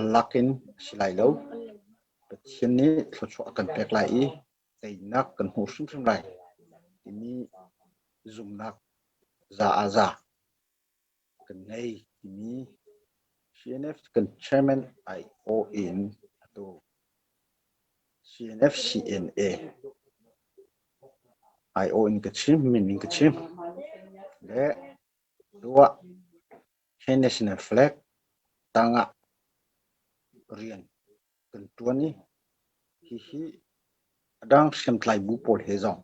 A lak in a si lai lo. Pathian nih thluachuah a kan pek lai i teinak kan hmu hrimhrim lai timi zumhnak za ah za kan ngei timi CNF kan chairman aiawh in atu CNF CNA aiawh in ka chim, min in ka chim. Le tuah Chin National Flag tangah rian kan ṭuan i hihi a dang hriamtlai bu pawl he zong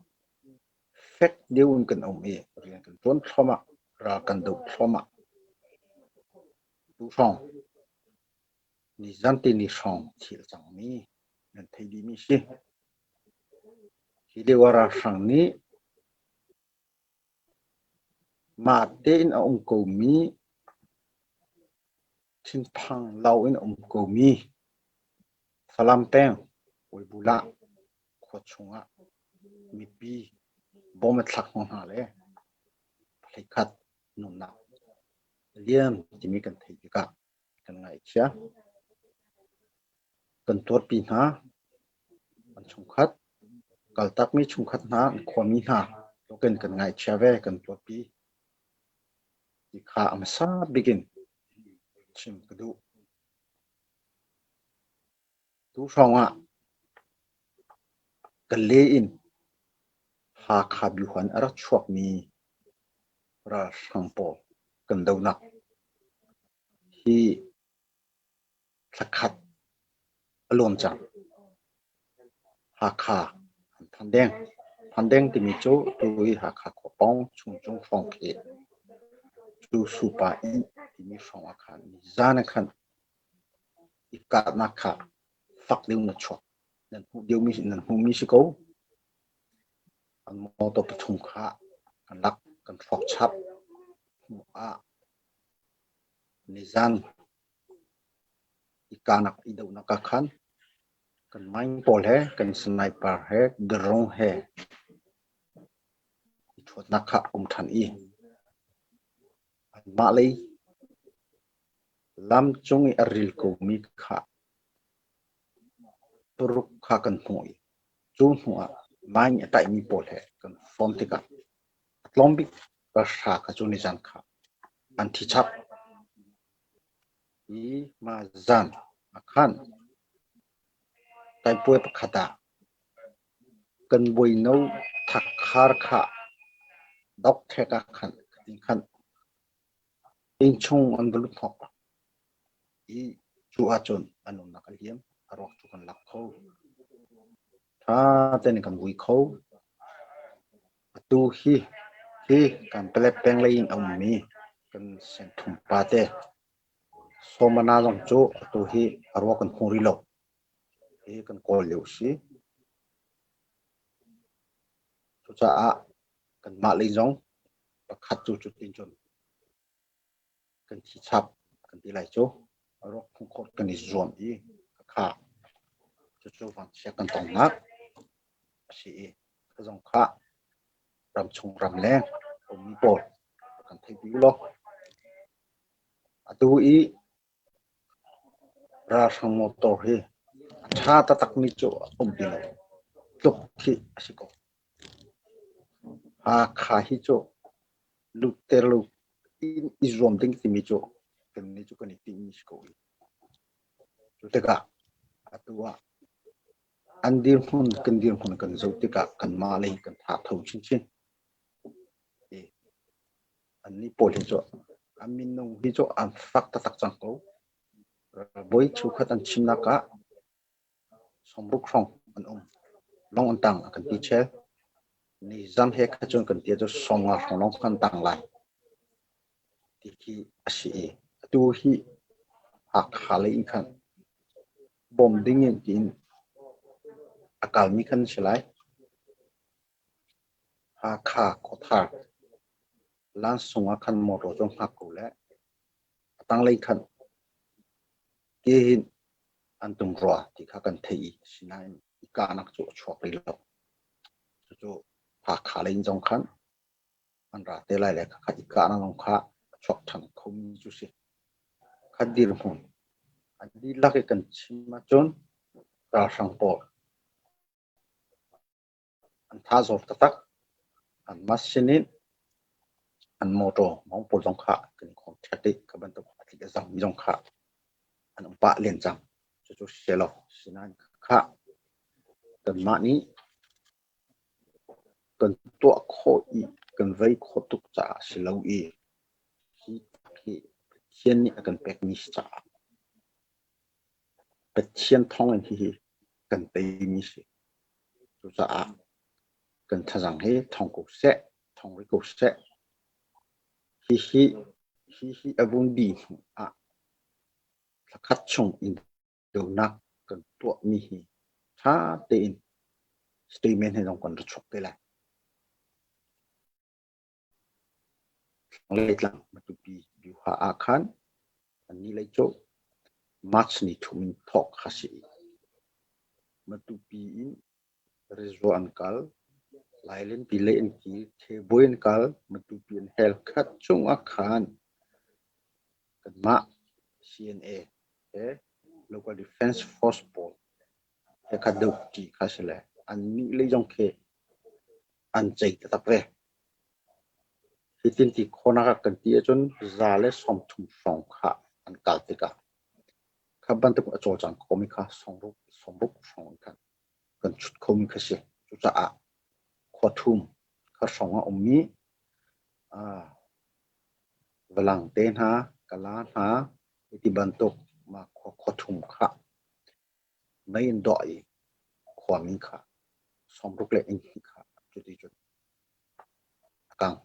fek deuh in kan um i rian kan ṭuan thluahmah, ral kan doh thluahmah. Tuhrawng nizan tini hrawng thil a cangmi nan theih dihmi si. Hi lio ah ralhrang nih Mah tein a um komi, thinphang lo in a um komi Falam peng Kawibulah khua chungah mipi bom a thlak hnawh hna le hleikhat nunnak a liam timi kan theih tikah kan ngaihchia. Kan tuarpi hna. An chungkhat, kaltakmi chungkhat hna, an khuami hna tlukin kan ngaihchia ve, kan tuahpi ti kha a hmasa bik in chim ka duh. Tu hrawng ah Kale in Hakha Byuhan a rak chuakmi ralhrang pawl kan dohnak hi Thlakhat a luan cang. Hakha an phan deng. Phan deng timi cu tu hi Hakha khua pawng Chungcung hrawng khi cu Supa inn timi hrawng ah khan nizan ah khan i kahnak kha fak deuh in a chuak. Nan hmuh deuhmi nan hmuhmi si ko. An motor pathum kha kan lak kan hrawk chap. Hnu ah nizan I kahnak i dohnak ah khan kan mine pawl he kan sniper he drone he i ṭhuatnak kha a um ṭhan i anmah lei lamcung i a ril komi kha paruk kha kan hmuh i cu hnu ah mine a taihmi pawl he kan fawm tikah a tlawm bik pahra kha cu nizan kha an thi chap. Hi mah zan ah khan taipuai pakhat ah kan bawino thakhar kha dokthek ah khan khan innchung an va lut hnawk i cu ahcun an nunnak a liam, a ruak cu kan lak kho. Ṭha tein kan vui kho. Atu hi hi Kanpalet peng lei in a ummi kan senthum pate Somana zong cu atu hi a ruak kan hmu rih lo. Hi kan kawl lio a si. Cucaah kanmah lei zong pakhat cu cutin cun kan thi chap kan ti lai cu. A ruak phungkhawt kan i zuam i khakha cucu vanchia kan tongnak a si i kha zong kha ramchung ramleng ummi pawl kan theih dih law atu i ralhrang motor hi a ṭha taktakmi cu a um ti lo tluk khi a si ko. Hakha hi cu lutter lo in i zuam ding timi cu kannih cu kan i tinhmi si ko i cu tikah atu ah An dirhmun kan dirhmun kan zoh tikah kanmah lei kan tha tho chinchin. Annih pawl hi cu an minung hi cu an fak taktak cang ko. Ralbawi cheukhat an chimnak ah sawmruk hrawng an um. Long an tang a kan ti chel. Nizan he kha cun kan ti cu 50 hrawng lawng kan tang lai. Ti khi a si i atu hi Hakha lei in khan bawm ding in tiin a kalmi kan si lai. Hakha khuathar lansung ah khan motor cu hngak ko le a tanglei khan ke hin an tum rua ti kha kan theih i sinain i kahnak cu a chuak rih lo. Cucu Hakha lei in zong khan an ra te lai le khakha i kahnak zong kha a chuak ṭhan khomi cu si. Kha dirhmun. A dihlak i kan chim ahcun ralhrang pawl an thazaw taktak. Anmah sinin an mawṭaw mawng pawl zong kha kan i khawm ṭhet i kha bantuk a tlik a zangmi zong kha an um pah len cang. Cucu si lo. Sinain khah kanmah nih kan tuah khawh i kan vei khawh tuk caah si lo i hi hi Pathian nih a kan pekmi si caah Pathian thawngin hihi kan teimi si. Cucaah kan thazaang hi thawng ko seh, thawng rih ko seh. Hihi hihi a vun dih hnu ah thlakhat chung in donak kan tuahmi hi ṭha tein statement he zong kan ra chuak te lai. Thlanglei Matupi Byuha ah khan annih lei cu March ni thum in thawk kha si i Matupi in Rezua an kal, Lailenpi lei an kir, Thebawi an kal, Matupi an hel khat cungah khan kanmah CNA he Local Defence Force pawl he kha dohṭi kha si le annih lei zong khi an cei taktak ve. Hitin ti khawhnak ah kan ti ahcun 130 hrawng kha an kal tikah kha bantuk a cawlcang khomi kha 60 hrawng in khan kan chut khomi kha si. Cucaah khua thum kha hrawng a ummi valang te hna, kala hna, ti bantuk mah khua khua thum kha mei in dawh i khuami kha 60 le inn kha cuti cun a kang.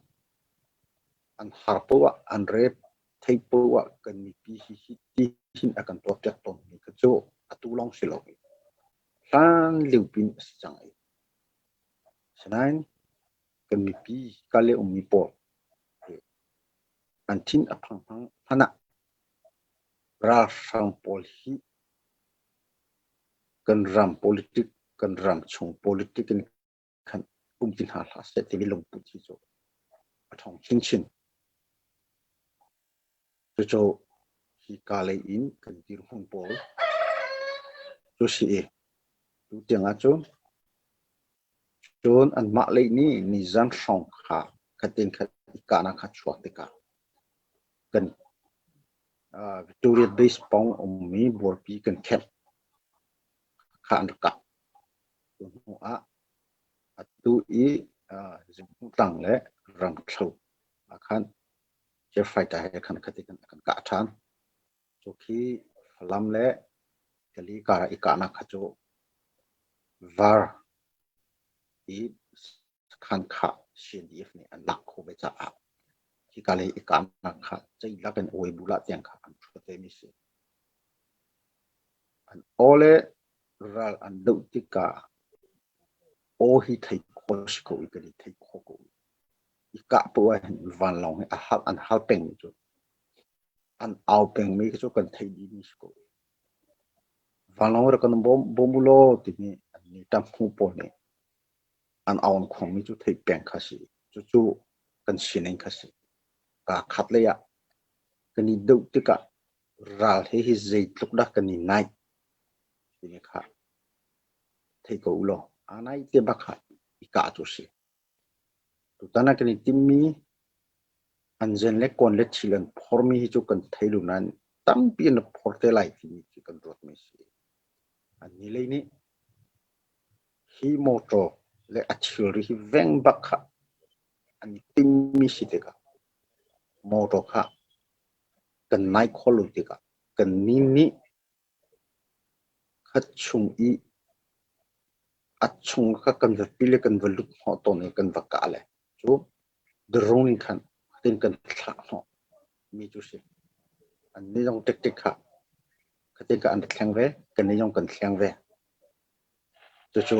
An har poah ah, an rep thei poah ah kan mipi hi hi hin a kan tuahpiak tawnmi kha cu atu lawng si lo i hlan lio pin a si cang i. Asinain kan mipi ka le ummi pawl hi an thin a phang hmanh ah ralhrang pawl hi kan ram politic, kan ram chung politic in khan um ti hna hlah seh timi lungput hi cu a ṭhawng chinchin. Cucu hi ka lei in kan dirhmun pawl cu si i tu tiang ahcun cun anmah lei nih nizan hrawng kha khatin khat i kahnak kha chuak tikah kan Victoria Base pawng ummi buarpi kan khenh kha an rak kah. Cu hnu ah atu i Zinghnutlang le Ramthlo ah khan jet fighter he khan khati kan kan kah ṭhan. Cu khi Falam le Kali kar ah i kahnak kha cu var i sakhan kha CNDF nih an lak khawh ve caah hika lei i kahnak kha ceilak in Awibulah tiang kha an ṭhuat ve mi si. An aw le ral an doh tikah aw hi thei khawh si ko i kan i thei khawh ko. I kah poah ah hin vanlawng hi a hal an hal pengmi cu an au pengmi cu kan theih dihmi si ko. Vanlawng rak kan bawm bawm u law timi an ni ṭamhmu pawl nih an au an khuangmi cu theih peng kha si. Cucu kan sining kha si. Kaa khat lei ah kan i doh tikah ral he hi zeitluk dah kan i naih timi kha thei ko u law aa naih te bak kha i kah cu si. Tutan ah kan i timmi an zen le kawn le thil an phormi hi cu kan thei lo nain tampi an rak phor te lai timi khi kan ruatmi a si. Annih lei nih hi motor le a thilri hi veng bak kha an i timmi si tikah motor kha kan nai khawh lo tikah kannih nih khat chung i a chung kha kan va pil i kan va lut hnawh tawn i kan va kah le cu drone in khan tin kan thlah hnawh mi cu si. Annih zong ṭikṭik kha khatin kha an ra thleng ve, kannih zong kan thleng ve. Cucu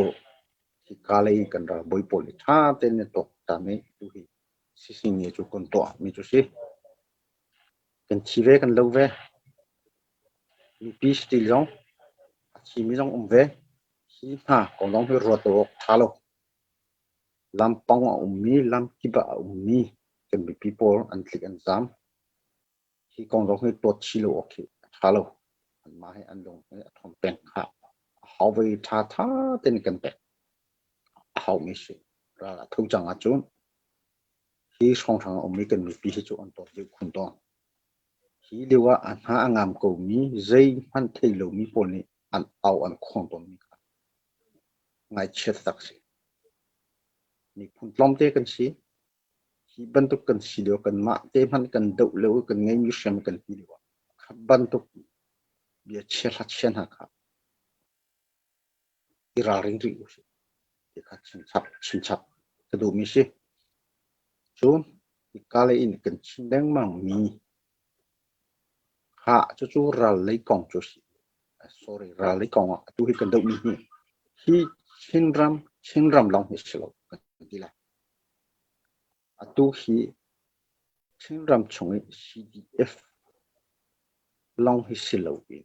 hika lei kan ralbawi pawl nih ṭha tein an tuaktan i tuhi sisinge cu kan tuah mi cu si. Kan thi ve, kan lo ve. Mipi stil zong a thimi zong um ve. Hi hna kong zong hi ruat awk ṭha lo. Lampang a ummi, lamkip ah a ummi kan mipi pawl an tlik an zaam. Hi kong zong hi tuat chih lo awk hi a ṭha lo. Anmah hi an lung hi a ṭhawng peng kha a hau ve ṭhaṭha tein kan pek a haumi si. Ral a tho cang ahcun hi hrawnghrang a ummi kan mipi hi cu an tawt deuh khun tawn. Hi lio ah a hna a ngam komi zeihmanh thei lomi pawl nih an au an khuang tawnmi kha ngaihchia taktak a si. Miphun tlawmte kan si. Hi bantuk kan si lio kanmah te hmanh kan doh lio i kan ngeihmi hriam kan ti lio ah kha bantuk bia chia hla chia hna kha i ralring rih usih ti kha chimchap chimchap ka duhmi si. Cun hika lei in kan chim lengmang mi kha cucu ral lei kong cu a si. Sorry, ral lei kong ah atu hi kan dohmi hi hi Chinram Chinram lawng hi si lo kan ti lai. Atu hi Chinram chung i CDF lawng hi si loin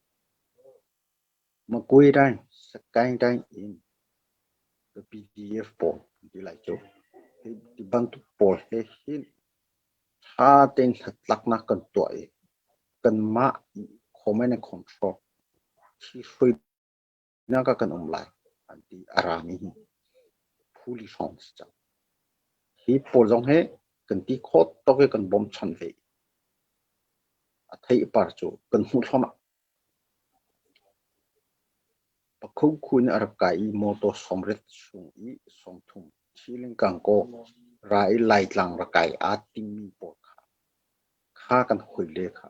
Magwe dai, Sagaing dai in PDF pawl an ti lai cu. Hi ti bantuk pawl he hin ṭha tein hnatlaknak kan tuah i kanmah command and control thihruai nak ah kan um lai an ti a rami hi phuli hrawng si cang. Hi pawl zong hi kan ti khawh tawk i kan bawmchan ve. A theipar cu kan hmuh thluahmah. Pakhukhu in a rak kai i mawtaw sawmriat chung i 30 Thilingkangkaw ra i Laitlang rak kai aa timmi pawl kha kha kan hawile kha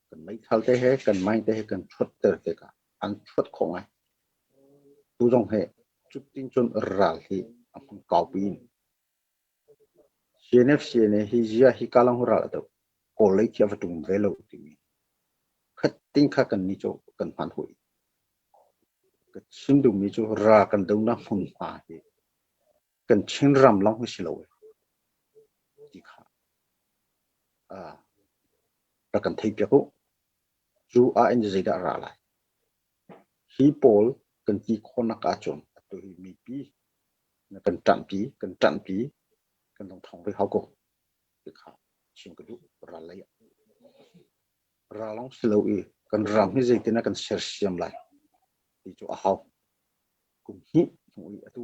kan meithal te he kan mine te he kan ṭhuatter tikah an ṭhuat khawh ngai. Tu zong hi cutin cun ral hi a hmun kaupi in CNF CNA hi zia hi ka lang ral a doh. Kawl lei khi a va ṭum ve lo timi khatin kha kan nih cu kan hman hui. Ka chim duhmi cu ra kan donak hmunhma hi kan Chinram lawng hi si lo e ti kha rak kan theihpiak u. Cu ah in zeidah a ra lai? Hi pawl kan ti khawhnak ahcun atu hi mipi na kan ṭanhpi, kan ṭanhpi, kan lungṭhawng rih hau ko ti kha chim ka duh ral lei ah. Ral lawng si lo i kan ram hi zeitin ah kan sersiam lai ti cu a hau. Kum hnih hnu i atu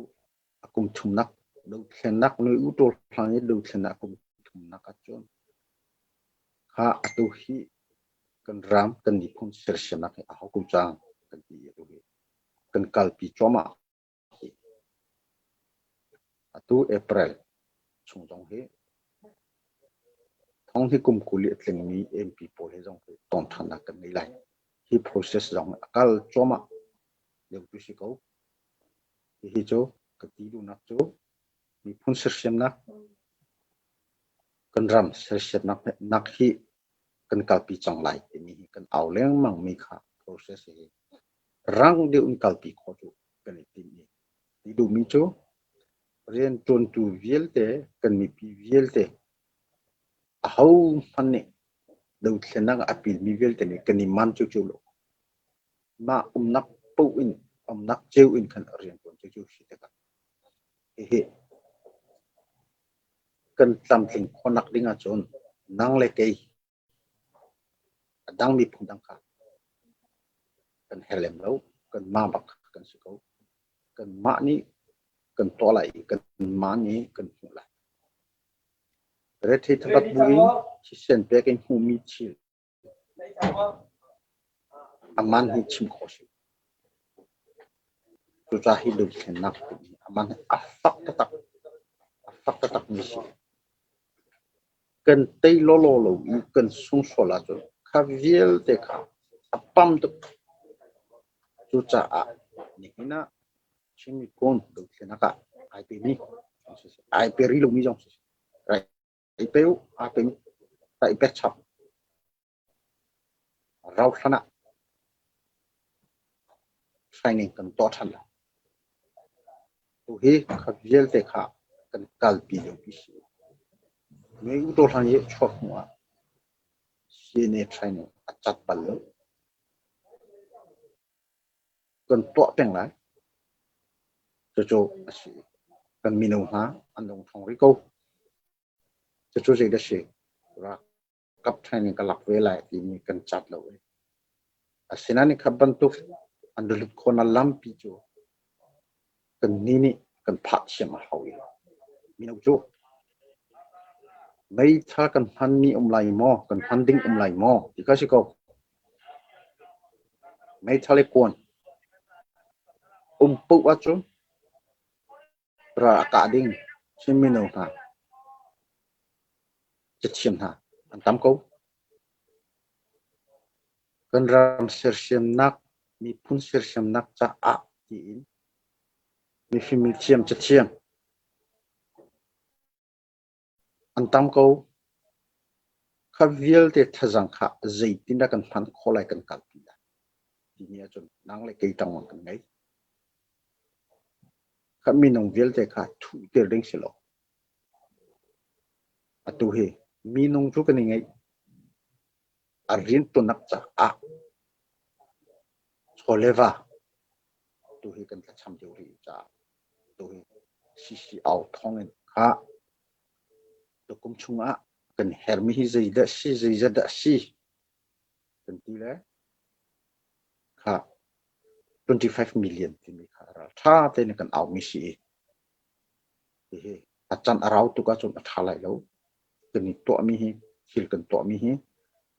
a kum thumnak dothlennak nui u ṭawl hlan i dothlennak kum thumnak ahcun kha atu hi kan ram kan miphun sersiamnak hi a hau ko cang kan ti i atu hi kan kalpi cuahmah. Atu April chung zong hi thong hi kum 20 a tlingmi MP pawl he zong hi ton ṭhannak kan ngei lai. Hi process zong a kal cuahmah lio tu si ko. Hihi cu ka ti duhnak cu miphun sersiamnak kan ram sersiamnak nak hi kan kalpi cang lai timi hi kan au lengmang mi kha process hi rang deuh in kalpi khawh cu kan i tim i ti duhmi cu rianṭuantu vialte kan mipi vialte aho hmanh nih dothlennak ah a pilmi vialte nih kan i man ciocio lo. Mah umnak paoh in umnak cio in khan rian ṭuan ciocio si tikah hihi kan tlamtling khawhnak ding ahcun nang le kei a dang miphun dang kha kan her lem lo. Kanmah bak kan si ko. Kanmah nih kan tuah lai i kanmah nih kan hmuh lai. Rethei thabat buin thisen pek in hmuhmi thil A man hi chim khawh a si. Cucaah hi dothlennak timi a man hi a fak taktak. A fak taktakmi a si. Kan tei lawlaw lo i kan sung sual ahcun kha vialte kha a pam tuk. Cucaah nihin ah Chin miphun dothlennak ah ai pemi ai pe rih lomi zong siseh, i pe u, aa pe ta i pek chap. Rau hlan ah training kan tuah ṭhan lai. Tu hi kha vialte kha kan kalpi lio pi si. Mei u hlan i chuak hnu ah CNA training a cat bal lo. Kan tuah peng lai. Cucu a si. Kan mino hna an lungṭhawng rih ko. Cucu zeidah a si? Ralkap training ka lak ve lai timi kan cat lo i. Asinain kha bantuk an lut khawhnak lampi cu kannih nih kan phah thiam a hau i mino cu meithal kan hmanmi um lai maw, kan hman ding um lai maw ti kha si ko. Meithal i kuan um paoh ahcun ral a kah ding Chin mino hna, cathiam hna an tam ko. Kan ram sersiamnak, miphun sersiamnak caah tiin mifim mithiam cathiam an tam ko. Kha vialte thazaang kha zeitindah kan hman khawh lai kan kalpi lai timi ahcun nang le kei tangwang kan ngei. Kha minung vialte kha thuhter ding si lo. Atu hi minung cu kan i ngeih. A rianṭuannak caah chaw le va tu hi kan tlacham deuh rih caah tu hi CCO thawngin kha tukum chungah kan hermi hi zeidah si zeizat dah si kan ti le kha 25 million timi kha ral ṭha tein kan aumi si i hihi a can a rau tuk ahcun a ṭha lai lo. Kan i tuahmi hi thil kan tuahmi hi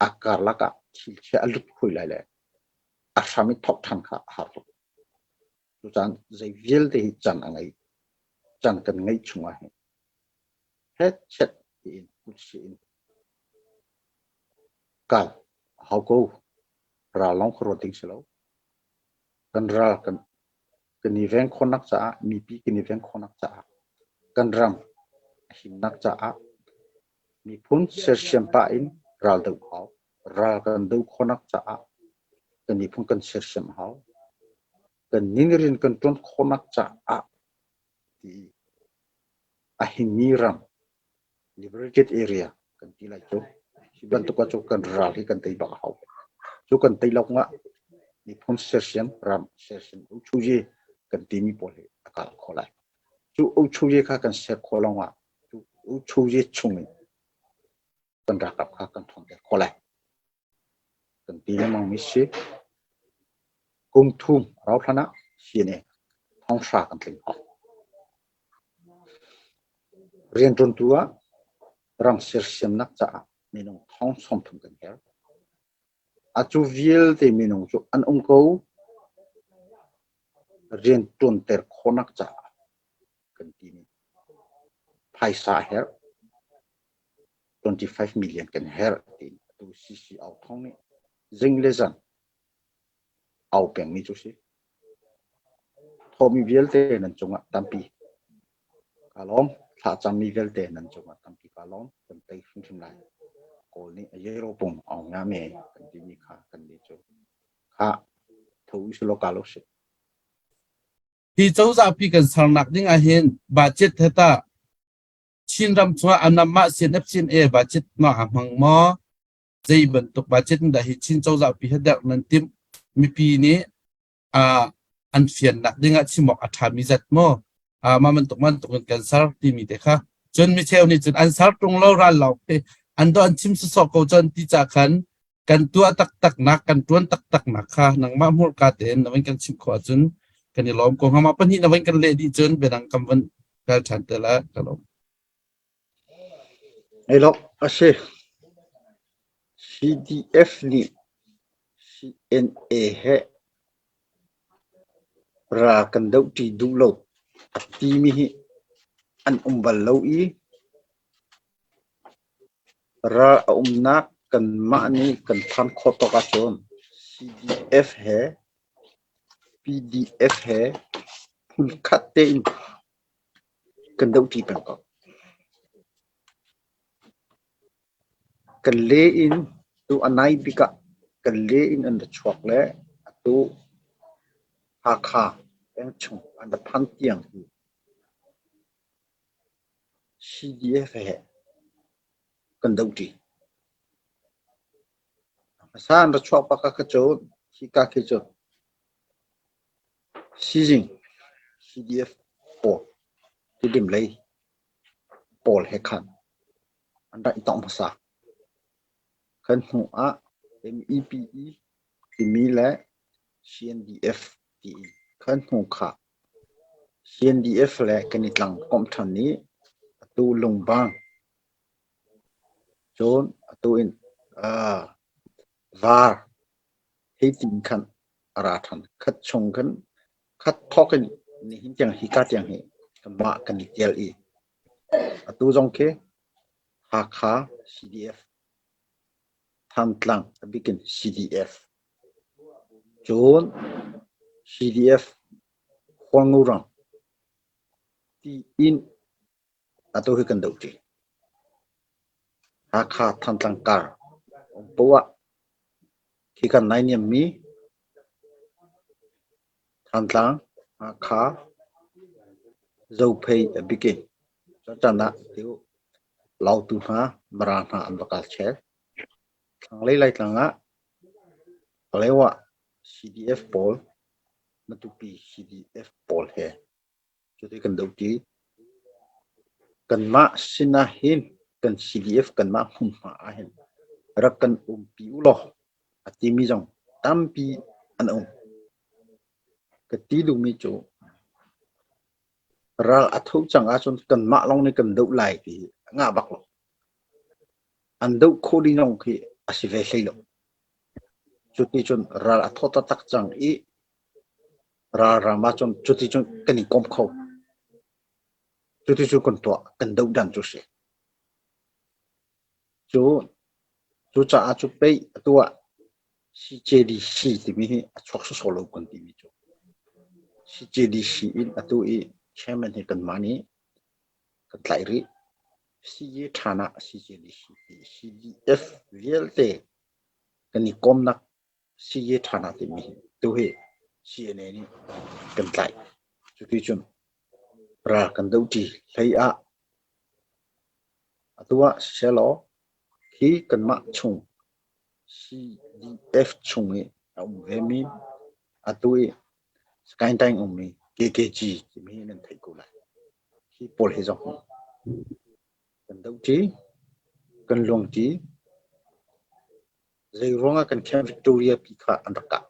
a karlak ah thil chia a lut hui lai le a hram i thawk ṭhan kha a har tuk. Cucaah zei vialte hi can a ngei. Can kan ngeih chungah hin hetchet tiin kutsi in kal a hau ko. Ral lawng kha ruat ding si lo. Kan ral kan kan i veng khawhnak caah mipi kan i veng khawhnak caah kan ram a himnak caah miphun sersiam pah in ral doh hau. Ral kan doh khawhnak caah kan miphun kan sersiam hau. Kan ningrin kan ṭuan khawhnak caah ti a himmi ram liberated area kan ti lai cu. Hi bantuk ah cu kan ral hi kan tei bak a hau. Cu kan tei lo ah miphun sersiam ram sersiam uchuye kan timi pawl hi a kal kho lai. Cu uchuye kha kan ser khawh lawng ah cu uchuye chung in kan ralkap kha kan ṭhawnter khawh lai. Kan ti lengmang mi si. Kum thum rau hlan ah CNA thonghra kan tling khawh. Rianṭuantu ah ram sersiamnak caah minung thong 30 kan herh. Atu vialte minung cu an um ko. Rianṭuanter khawhnak caah kan timi phaisa a herh. 25 million kan herh tiin atu CCO thong nih zing le zan au pengmi cu si. Thawhmi vialte nan cungah tampi kaa lawm. Thlacammi vialte nan cungah tampi kaa lawm. Kan tei hrimhrim lai. Kawl nih a yero pung aung nga me kan timi kha kan nih cu kha tho usulaw ka lo si. Hi cozahpi kan sernak ding ah hin budget he tah Chinram chungah anamah CNF CNA budget ma a hmang maw? Zei bantuk budget dah hi Chin cozah pi he derh nan timh? Mipi nih an fiannak ding ah chim awk a ṭhami zat maw? Mah bantuk bantuk in kan ser timi te kha. Cun micheu nih cun an ser ṭung lo ral lawng te an do an chim sawsawh ko cun ti ca khan kan tuah taktak nak kan ṭuan taktak nak kha nangmah hmurka tein na van kan chimh khawh ahcun kan i lawm ko hnga. Mah pahnih na van kan leh dih cun biadang kan van kal ṭhan te la ka lawm. Elok a si. CDF nih CNA he ral kan dohṭi duh lo a timi hi an um bal lo i ral a umnak kanmah nih kan phan khawh tawk ahcun CDF he PDF he hmunkhat tein kan dohṭi peng ko. Kan le in tu a nai bik ah kan le in an ra chuak le atu Hakha pengchung an ra phan tiang hi CDF he kan dohṭi. Hmasa an ra chuak bak ah kha cu hika khi cu Sizing CDF pawl Tidim lei pawl he khan an rak i tong hmasa. Kan hnu ah MEPE. timi le CNDF ti khan hnu kha CNDF le kan i tlang komh ṭhan i atu Lungbang cun atu in Var hei tiin khan a ra ṭhan. Khat chung khan khat thawk in nihin tiang hika tiang hi kanmah kan i tel i atu zong khi Hakha CDF, Thantlang a bik in CDF, cun CDF Hualngoram tiin atu hi kan dohṭi. Hakha Thantlang kar um poah ah khi kan naihniammi Thantlang, Hakha, Zophei a bik in cucan ah Lautu hna, Mara hna an va kal chel. Thlanglei Laitlang ah Paletwa CDF pawl, Matupi CDF pawl he cuti kan dohṭi. Kanmah sinah hin kan CDF kanmah hmunhma ahhin rak kan umpi ulaw a timi zong tampi an um. Ka ti duhmi cu ral a tho cang ahcun kanmah lawng nih kan doh lai ti hi a ngah bak lo. An doh khawh ding zong khi a si ve hlei lo. Cuti cun ral a tho taktak cang i ralram ahcun cuticun kan i kom kho. Cuticun kan tuah, kan dohdan cu si. Cu cucaah cu pei atu ah CJDC timi hi a chuak sawsawh lo kan timi cu. CJDC in atu i chairman hi kanmah nih kan tlaih rih. CJ ṭhan ah CJDC ti CDF vialte kan i komnak CJ ṭhan ah timi tu hi CNA nih kan tlaih. Cuticun ral kan dohṭi hlei ah atu ah sisehlaw hi kanmah chung CDF chung i a um vemi atu i Skyline ummi KKG timi hi nan theih ko lai. Hi pawl hi zong kan dohṭi, kan luangṭi. Zeiruangah kan Camp Victoria pi kha an rak kah?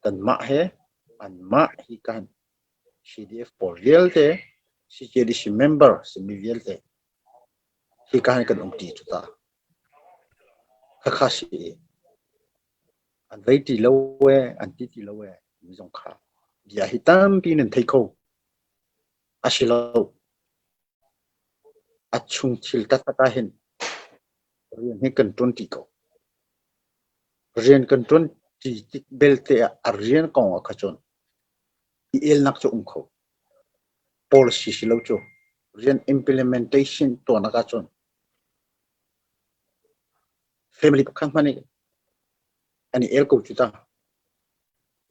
Kanmah he anmah hi kan CDF pawl vialte, CJDC member simi vialte hika hin kan umṭi cu ta. Khakha si i an vei ti lo ee, an ti ti lo ee timi zong kha bia hi tampi nan thei kho. A si lo. A chung thil taktak ah hin rian hi kan ṭuanṭi ko. Rian kan ṭuanṭi tik belte ah a rian kong ah kha cun i elnak cu um kho. Policy si lo cu rian implementation tuahnak ahcun family pakhat hmanh nih an i el ko cu ta.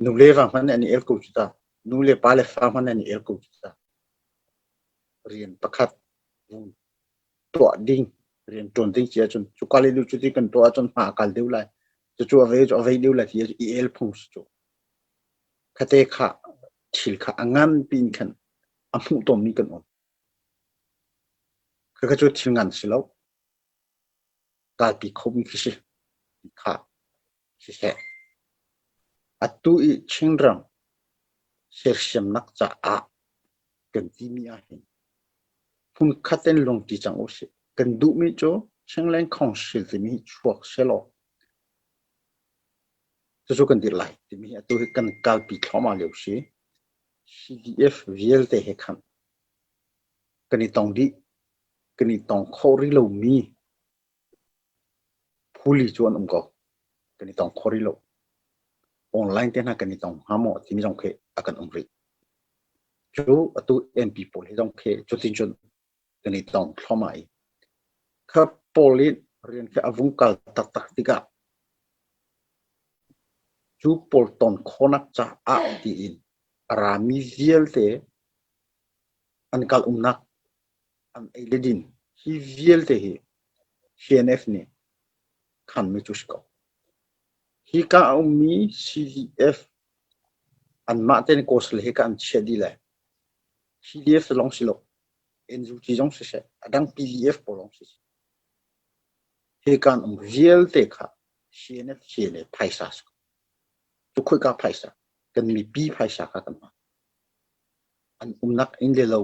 Nu le va hmanh nih an i el ko cu ta. Nu le pa le fa hmanh nih an i el ko cu ta. Rian pakhat tuah ding rian ṭuan ding si ahcun cuka le lu cuti kan tuah ahcun hma a kal deuh lai. Cucu a vei cu a vei deuh lai ti i el phung si cu. Khate kha thil kha a ngan piin khan a hmuh tawnmi kan um. Khakha cu thil ngan si lo. Kalpi khomi khi si. Kha siseh. Atu i Chinram sersiamnak caah kan timi ahhin hmunkhat in lungṭi cang usih. Kan duhmi cu Chinland Council timi hi chuak sehlaw cucu kan dirh lai timi hi atu hi kan kalpi thluahmah lio si. CDF vialte he khan kan i tong dih. Kan i tong khawh rih lomi Phuli cu an um ko. Kan i tong kho rih lo. Online te hna kan i tong hnga maw timi zong khi a kan um rih. Cu atu MP pawl he zong khi cutin cun kan i tong thluahmah i kha pawl i rian khi a vung kal taktak tikah cu pawl ton khawhnak caah tiin a rami vialte an kal umnak an ei le din hi vialte hi CNF nih khanmi cu si ko. Hika a ummi CDF anmah tein Kawsal hika an chiah dih lai. CDF lawng si lo, NUG zong siseh, a dang PDF pawl zong siseh. Hika an um vialte kha CNF CNA phaisa si ko. Cu khoika phaisa? Kan mipi phaisa kha kan hman. An umnak inn le lo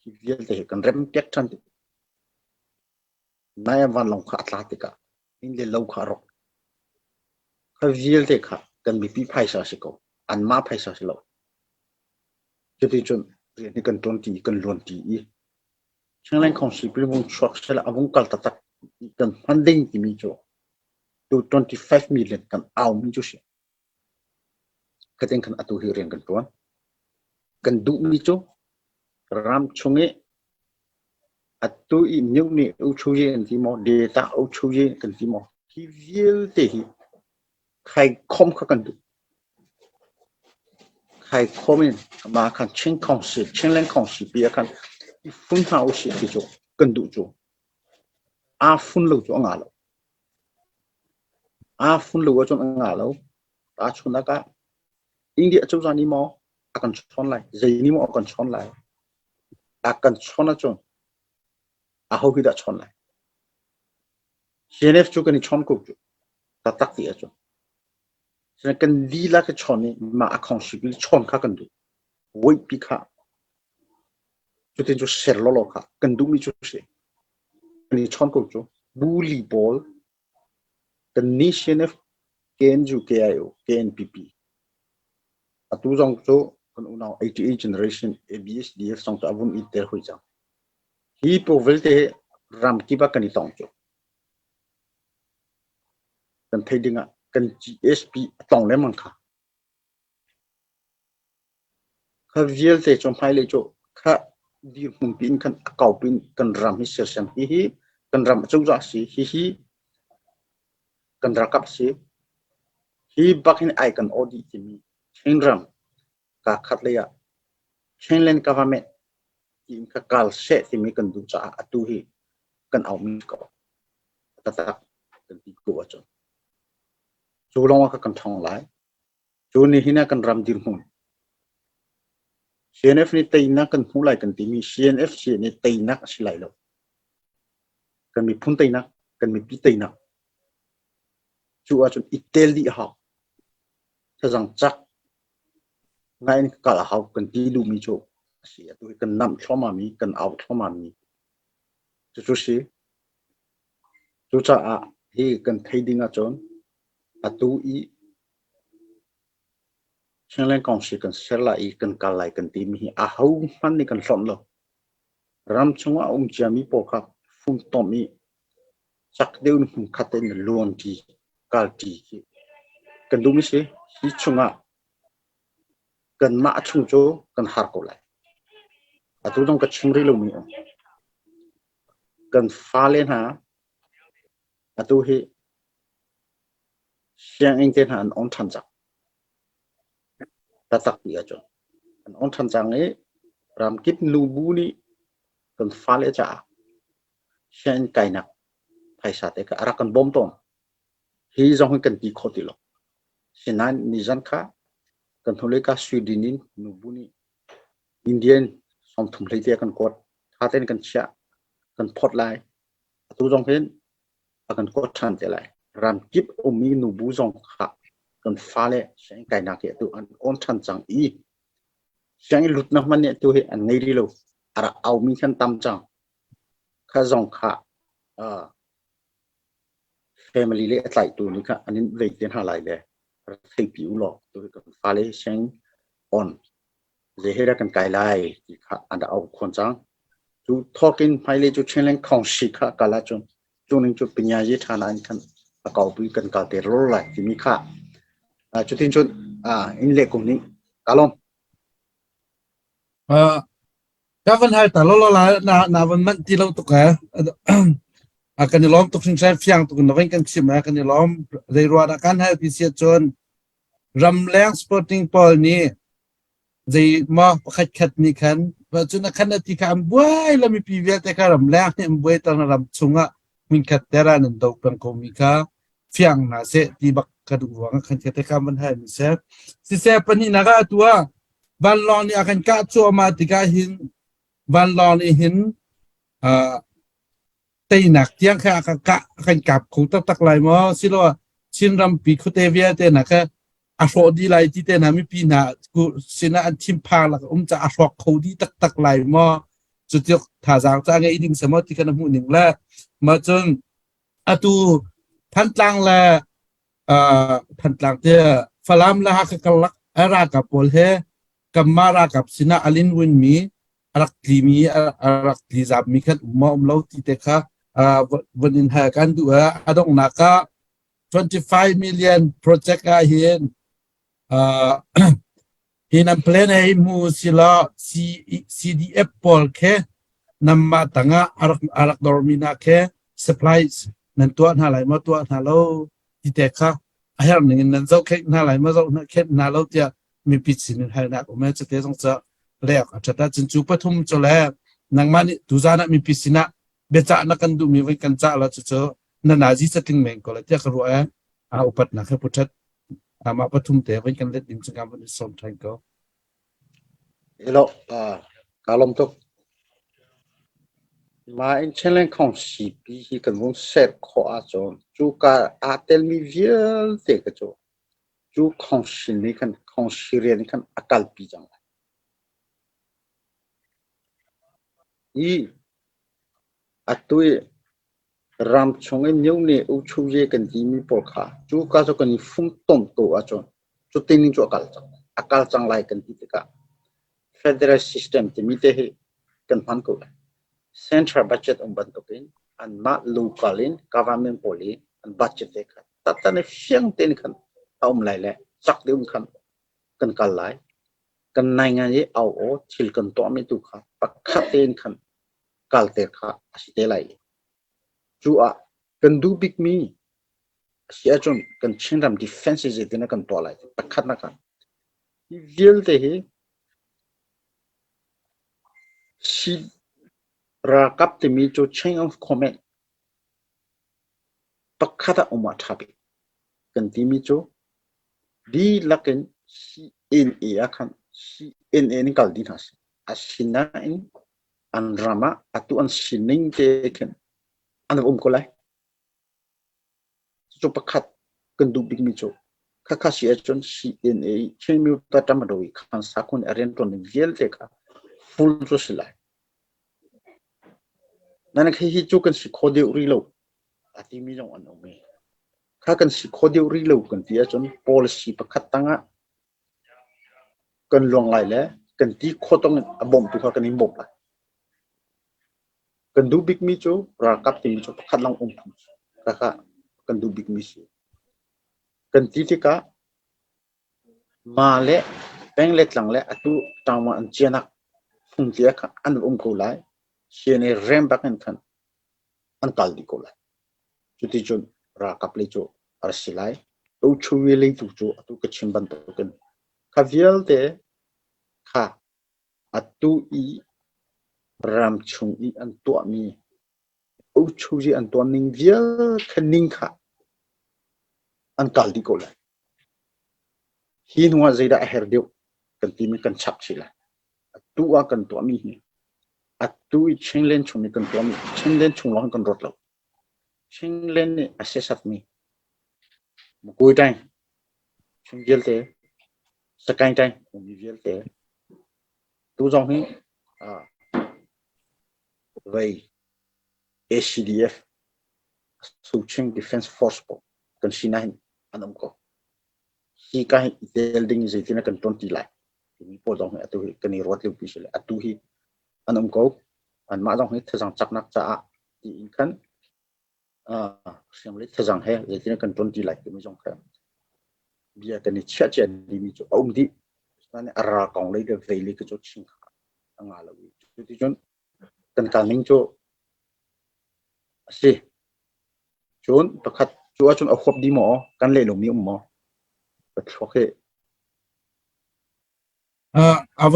hi vialte hi kan rem piak ṭhan tik. Nai vanlawng kha a tla tikah inn le lo kha a rawk. Kha vialte kha kan mipi phaisa si ko. Anmah phaisa si lo. Cuticun rian hi kan ṭuanṭi i kan luanṭi i Chinland Council pi vung chuak sehla a vung kal taktak kan hman ding timi cu tu 25 million kan aumi cu si. Khatin khan atu hi rian kan ṭuan. Kan duhmi cu ram chung i atu i myu nih uchuye an ti maw, data uchuye kan ti maw, hi vialte hi khaikhom kha kan duh. Khaikhom in mah khan Chin Council, Chinland Council pi ah khan i fun hna usih ti cu kan duh cu. Aa fun lo cu a ngah lo. Aa fun lo ahcun a ngah lo. Tahchunhnak ah India cozah nih maw a kan chawn lai, zei nih maw a kan chawn lai. A kan chawn ahcun aho hi dah chawn lai? CNF cu kan i chawn ko cu. Taktak ti ahcun. Kan lila ka chawn i mah a khawngsi pi chawn kha kan duh. Wait pi kha. Cutin cu ser lawlaw kha kan duhmi cu si. Kan i chawn ko cu. Buli pawl kan ni CNF KNU KIO KNPP atu zong cu kan unau 88 generation ABSDF zong cu a vun i tel hui cang. Hi pawl vialte hi ram kip ah kan i tong cu. Kan theih ding ah kan GSP a tlong lengmang kha. Kha vialte cu hmailei cu kha dirhmun pi in khan a kau pi in kan ram hi sersiam hihi kan ram acozah a si hihi kan ralkap a si hi bak hin ai kan awh dih timi Chinram kaa khat lei ah Chinland government tiin kha kal seh timi kan duh caah atu hi kan aumi ko taktak kan ti ko ahcun cu lawng ah kan ṭhawng lai. Cu nihin ah kan ram dirhmun CNF nih teinak kan hmuh lai kan timi CNF nih teinak a si lai lo. Kan miphun teinak, kan mipi teinak. Cu ahcun i tel dih a hau. Thazang cak ngai in kal a hau kan ti duhmi cu a si. Atu hi kan namh thluahmahmi, kan au thluahmahmi cucu si. Cucaah hi kan thei ding ahcun atu i Chinland Council kan ser lai i kan kal lai kan timi hi ahohmanh nih kan hlonh lo. Ram chungah a um ciami pawl kha funtom i cak deuh in hmunkhat in luanṭi, kalṭi khi kan duhmi si. Hi chungah kanmah chung cu kan har ko lai. Atu zong ka chim rih lomi a um. Kan fale hna atu hi sianginn te hna an on ṭhan cang. Taktak ti ahcun an on ṭhan cang i ramkip nubu nih kan fale caah sianginn kainak phaisa te kha a rak kan bawm tawn. Hi zong hi kan ti khawh ti lo. Sinain nizan kha kan hnulei ka Sweden in nubu nih Indian 30 hlei te a kan kuat. Ṭha tein kan chiah, kan phawt lai. Atu zong hin a kan kuat ṭhan te lai. Ramkip ummi nubu zong kha kan fale sianginn kainak hi atu an awn ṭhan cang i sianginn lutnak hmanh nih atu hi an ngei rih lo. A rak aumi khan tam cang. Kha zong kha uh, family le a tlaitu nih kha an in vei te hna lai le rak theipi u law tu hi kan fale sianginn on zei he dah kan kai lai ti kha an rak au khawn cang. Cu thawk in hmailei cu Chinland Council kha kal ahcun cu ning cu pinyayi ṭha in khan a kaupi kan kal te ror lai timi kha cutin cun in leh kum ning ka lawm. Ka van hal ta lo la na na van manh ti lo tuk eh. A kan i lawm tuk hringhran fiang tuk na van kan chim eh kan i lawm. Zei ruah dah kan hal ti si ahcun ramleng sporting pawl nih zei maw pakhat khat nih khan cun a khan a ti kha an buai la mipi vialte kha ramleng nih an buai ter na ram chungah hmunkhat ter ah nan do peng ko mi kha fiang hna seh ti bak ka duh ruang ah khan te kha van hal mi seh siseh pahnihnak ah atu ah vanlawng nih a kan kah cuahmah tikah hin vanlawng nih hin uh, teinak tiang kha a kan kah a kan kap kho taktak lai maw siloah Chin rampi khuate vialte na kha. A hrawh dih lai ti te hna mipi hna sinah an thinphang lak um ca a hrawk kho dih taktak lai maw? Cutuk thazaang ca ngei ding sa maw ti kha na hmuh ning le mah cun atu Thantlang le Thantlang te Falam le Hakha karlak ralkap pawl he kanmah ralkap sinah a linwin mi a rak tlimi a rak tli zapmi khan um maw um lo ti te kha vun in hal kan duh. A donghnak ah 25 million project ah hin hi nan plan hei hmu sila CDF pawl khe nanmah tangah a rak dormi hna khe supplies nan tuah hna lai maw tuah hna lo ti te kha a herh ning in nan zohkhenh hna lai maw zohkhenh hna lo tiah mipi sin in halnak um e. Cute zong cu lek a ṭhat ahcun cu pathum cu le nangmah nih tuzan ah mipi sinah biacah na kan duhmi voi kan cah la, cucu na nazi catling men ko le tiah ka ruah e. A upatnak he puṭhat mah pathum te voi kan let ding cu kan van i sawm ṭhan ko. Hello, ka lawm tuk. Mah in Chinland CP hi kan vung ser khawh ahcun cuka aa telmi vialte ka cu cu council nih khan council rian nih khan a kalpi cang lai. I atu i ramchung i myone u-chu-ye kan timi pawl kha cuka cu kan i fumtom ko ahcun cutin cu a kal cang. A kal cang lai kan ti tikah federal system timi te hi kan hman ko lai. Central budget um bantukin anmah local in government pawl i an budget te kha tattan i fiang tein khan a um lai le cak deuh in khan kan kal lai. Kan nai ngai i au aw thil kan tuahmi tu kha pakhat tein khan kalter kha a si te lai. Cu ah kan duh bikmi a si ahcun kan Chinram defense hi zeitin kan tuah lai ti pakhatnak ah hi vialte hi si ralkap timi cu chain of command pakhat ah um ah ṭha bik kan timi cu dihlak in CNA ah khan CNA in kal dih hna sih. Asinain an ram ah atu an sining te khin an um ko lai. Cucu pakhat kan duh bikmi cu khakha si ahcun CNA Chin Myuta Tamado i khan sakhun a rianṭuan ning vialte kha full cu si lai. Nan hihi cu kan si kho deuh rih lo a timi zong an um i kha kan si kho deuh rih lo kan ti ahcun policy pakhat tangah kan luang lai le kan ti khawh tong in a bawmtu kha kan in bawmh lai. Kan duh bikmi cu ralkap timi cu pakhat lawng um phung khakha kan duh bikmi si. Kan ti tikah ma le peng le tlang le atu ṭangma an cianak phung tia kha an um ko lai. CNA rem bak in khan an kal dih ko lai. Cuticun ralkap lei cu a si lai. Uchuwi lei tu cu atu ka chim bantukin kha vialte kha atu i ramchung i an tuahmi uchuwi an tuah ning vialte ning kha an kal dih ko lai. Hi hnu ah zeidah a herh deuh kan timi kan chap chih lai. Atu ah kan tuahmi hi atu i Chinland chung i kan tuahmi Chinland chung lawng kan ruat lo. Chinland nih a sesatmi Makui ṭaing chung vialte Sakaing ṭaing ummi vialte tu zong hi vei ACDF Suching Defense Force pawl kan sinah hin an um ko. Hi ka hi i tel ding zeitin kan ṭuan ti lai timi pawl zong hi atu hi kan i ruat liopi si le atu hi an um ko. Anmah zong hi thazang caknak caah tiin khan hriamlei thazang he zeitin kan ṭuan ti lai timi zong kha bia kan i chiah cia dimi cu a um dih. Asinain a ral kong lei le vei lei cu chim kha a nga lo i cuticun kan kal ning cu a si. Cun pakhat cu ahcun a huap dih maw? Kan leh lomi um maw? Ka thluak hi A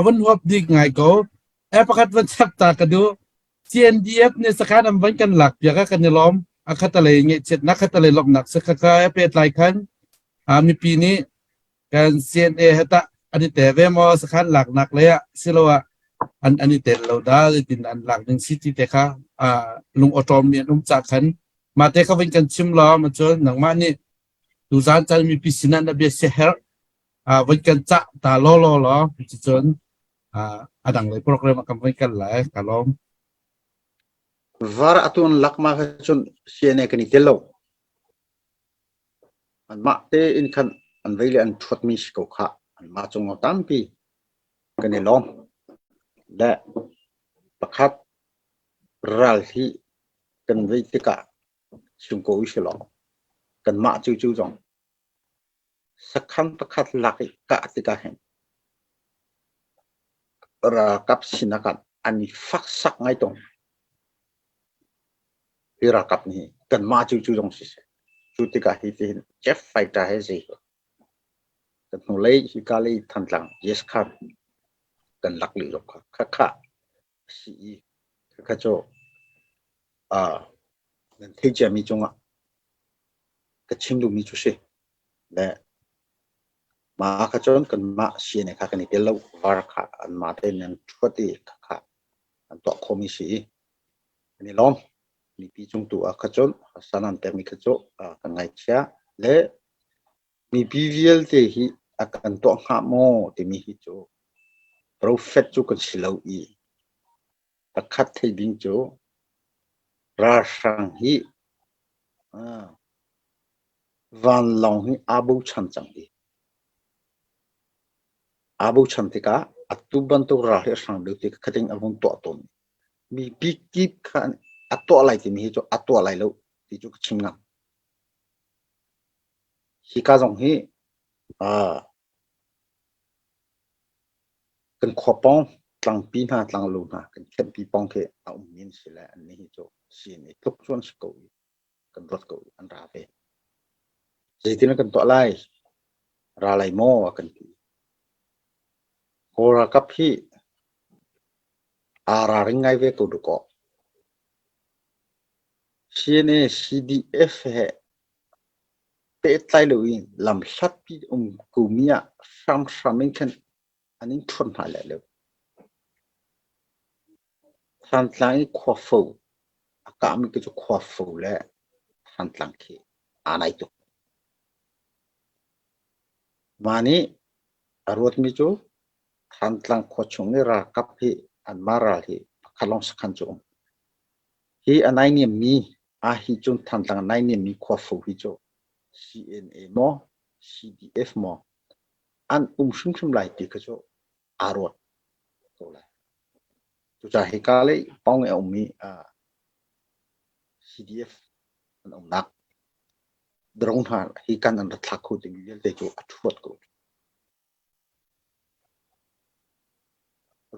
van huap dik ngai ko. E pakhat van chap ta ka duh. CNDF nih sakhan an van kan lak piak a kan i lawm. A khatalei ngaihchiatnak khatalei lawmhnak sakhaka he pehtlai khan mipi nih kan CNA he tah an i tel ve maw sakhan laknak lei ah siloah an i tel lo dah zeitin an lak ding si ti te kha lung awṭawm mi an um ca khan mah te kha vun kan chim law ma cun nangmah nih. Tuzaan caan mipi sinah na bia siaherh voi kan cah ta law law law cucun a dang lei program ah kan voi kal lai ka lawm. Var atun lakma kha cun CNA kan i tel lo. Anmah tein khan an vei le an ṭhuatmi si ko khah. Anmah cungah tampi kan i lawm. Le pakhat ral hi kan vei tikah chim ko usilaw kanmah cucu zong sakhan pakhat lak i kah tikah hin ralkap sinak ah an i faksak ngai tawn. Hi ralkap nih kanmah cucu zong siseh cu tikah hi tihin jet fighter he zei kan hnulei hika lei Thantlang yes khan kan lak lih zong kha khakha a si i khakha cu nan theih ciami cungah ka chim duhmi cu si. Le mah kha cun kanmah CNA kha kan i tel lo. Var kha anmah tein an ṭhuat i khakha an tuah khawhmi si i kan i lawm. Mipi cung tu ah kha cun san an pekmi kha cu kan ngaihchia. Le mipi vialte hi a kan tuah hnga maw timi hi cu profet cu kan si lo i pakhat thei ding cu ralhrang hi vanlawng hi aa bochan cang i aa bochan tikah atu bantuk ral hi a hrang deuh ti khating a vung tuah tawn. Mipi kip kha a tuah lai timi hi cu a tuah lai lo ti cu ka chim ngam. Hika zong hi kan khua pawng tlangpi hna tlanglo hna kan khenhpi pawng khi a ummi an si le annih hi cu CNA tluk cu an si ko i kan ruat ko i an ra ve. Zeitin kan tuah lai? Ra lai maw a kan ti. Kawl ralkap hi aa ralring ngai ve ko dukaw. CNA CDF he pehtlai loin lamhlatpi um komi ah hramhram in khan an in ṭhuat hna lai lo. Thantlang i khuafo a kahmi khi cu khuafo le Thantlang khi aa naih tuk. Mah nih a ruatmi cu Thantlang khua chung i ralkap hi anmah ral hi pakhat lawng sakhan cu um. Hi a naihniammi aa hi cun Thantlang a naihniammi khuafo hi cu CNA maw CDF maw an um hrimhrim lai ti kha cu aa ruat ko lai. Cucaah hika lei pawng i a ummi CDF an umnak drone hna hi kan an rat thlak kho timi vialte cu a ṭhuat ko.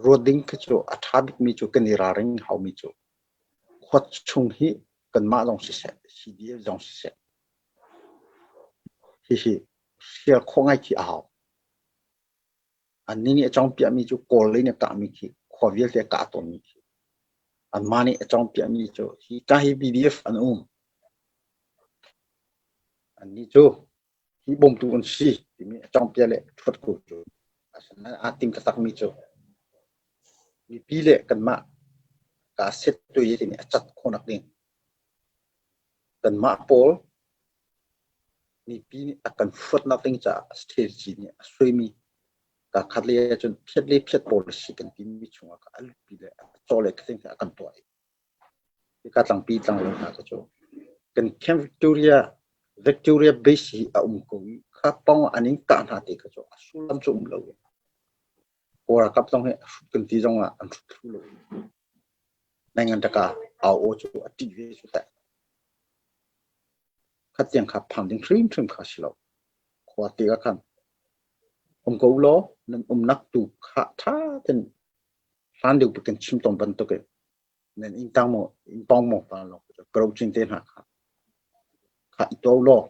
Ruat ding khi cu a ṭha bikmi cu kan i ralring haumi cu khuat chung hi kanmah zong siseh, CDF zong siseh, hihi hrial khawh ngai khi a hau. Annih nih a cawnpiakmi cu Kawl lei nih a kahmi khi khua vialte a kah tawnmi khi. Anmah nih a cawnpiakmi cu hi ka hi PDF an um. Annih cu hi bawmtu an si timi a cawnpiak le ṭhuat ko cu. Asinain aa tim taktakmi cu mipi le kanmah kaa set tui timi a cat khawhnak ding kanmah pawl mipi nih a kan huatnak ding caah strategy nih a suaimi kaa khat lei ahcun phiat le phiat policy kan timi chungah a lupi le a caw le khating a kan tuah i hika tlangpi tlanglo hna kha cu kan Camp Victoria Victoria base hi a um ko i kha pawng an in kah hna ti kha cu a sullam cu um lo i Kawl ralkap zong hi a hrut kan ti zong ah an hrut thlu lo. Naingan taka au aw cu a ṭih ve cu teh. Khatiang kha phang ding hrimhrim kha si lo. Khua te ah khan um ko law nan umnak tu kha ṭha ten hlan deuh kan chim tawn bantuk in nan inn tang maw inn pawng maw pa law kro chin te hna kha kha i to law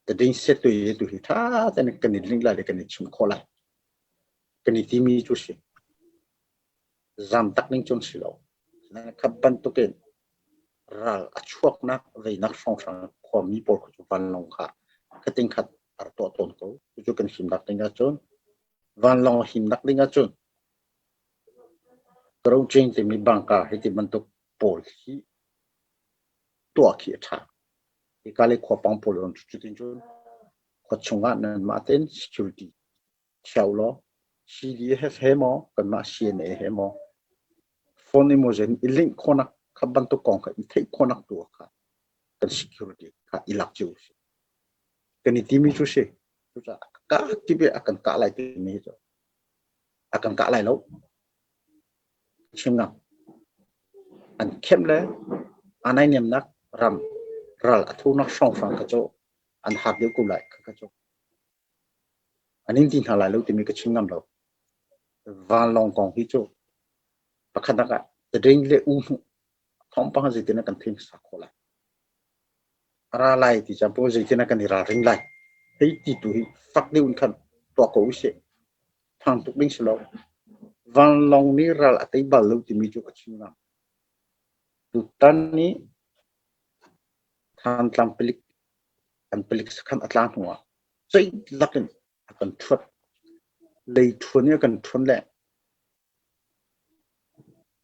tading set tu ye tu hi ṭha ten kan i link lai le kan i chim khawh lai. Kan i timi cu si. Zam tak ning cun si lo. Kha bantukin ral a chuaknak veinak hrawnghrang khuami pawl kha cu vanlawng kha khating khat ar tuah tawn ko. Cucu kan himnak ding ahcun vanlawng himnak ding ahcun Karocing timi bangka hi ti bantuk pawl hi tuah khi a ṭha. Hika le khua pang pawl zong cutin cun Khua chungah nanmah tein security chia ulaw CDF he maw kanmah CNA he maw phone in maw zein i link khawhnak kha bantuk kong kha i theih khawhnak tu kha kan security kha i lak cio usih. Kan i timi cu si. Cucaah ka kip i a kan kah lai timi cu a kan kah lai lo. Chim ngam. An khem le a naihniamnak ram ral a thunak hrawnghrang kha cu an hak deuh ko lai kha cu. An in ti hna lai lo timi ka chim ngam lo. Vanlawng kong hi cu pakhatnak ah Tading le U hmuh thawngpang zeitin kan thing sak khawh lai. A ra lai ti caan pawl zeitin kan i ralring lai. Hei ti tu hi fak deuh in khan tuah ko usih. Thang tuk ding si lo. Vanlawng nih ral a tei bal lo timi cu ka chim ngam. Tutan ni Thantlang palik an palik sakhan a tla hnu ah ceilak in a kan ṭhuat. Lei ṭhuan i a kan ṭhuan le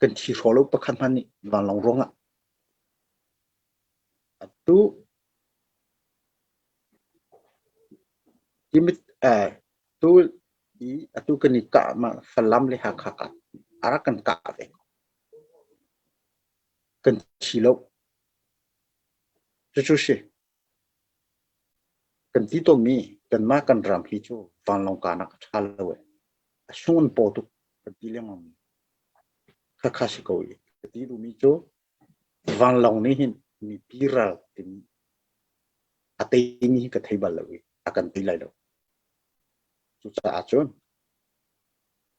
kan thi hraw lo pakhat hmanh nih vanlawng ruangah atu timit eh tu i atu kan i kah ma Falam le Hakha kah a rak kan kah ve. Kan thi lo. Cucu si. Kan ti tawnmi kanmah kan ram hi cu vanlawng kahnak a ṭha lo ee. A sung an paw tuk kan ti lengmang. Khakha si ko i ka ti duhmi cu vanlawng nih hin mipi ral timi a teimi hi ka thei bal lo i a kan tei lai lo. Cucaah cun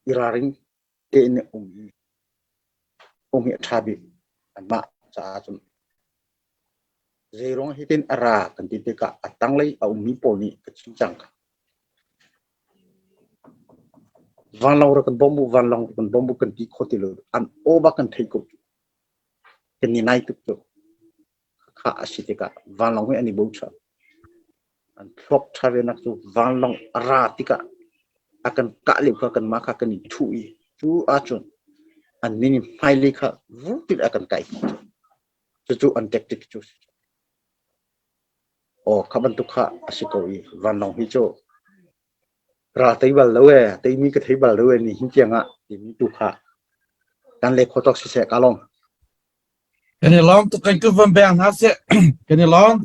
i ralring tein um i um hi a ṭha bik anmah caah cun. Zeiruang hitin a ra kan ti tikah a tanglei a ummi pawl nih ka chim cang. Vanlawng rak kan bawm u, vanlawng rak kan bawm u kan ti kho ti lo. An aw bak kan thei ko. Kan i nai tuk cu. Kha a si tikah vanlawng hi an i bochan. An thluak ṭha ve nak cu vanlawng a ra tikah a kan kah lio kha kanmah kha kan i thuh i cu ahcun an min in hmailei kha vurtit a kan kai. Cucu an tactic cu si. Aw kha bantuk kha a si ko i vanlawng hi cu ral tei bal lo ee, teimi ka thei bal lo ee ni hin tiang ah timi tu kha kan le kho tawk siseh ka lawm. Kan i lawm tuk kan kut van beng hna seh. Kan i lawm.